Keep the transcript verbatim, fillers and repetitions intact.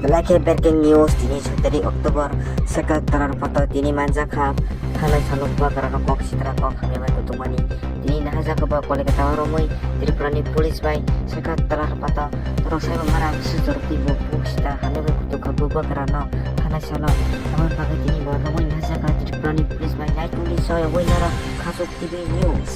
Belai khe breaking news, tini soi tarik October, swkang Tripura photo tini manjakha, thanai salo bubagra no kok sitra kok hamya bai kutung mani. Tini nahajakha ba Kolkata o romwi Tripura ni police bai swkang Tripura photo rok saibo mara sujor twi bo kok sitra hamya bai kutung kha bubagra no thanai salo. Aboni bagwi tini bo romwi nahajakha Tripura ni police bai nai tungwi soyogwi norok Khasuk T V News.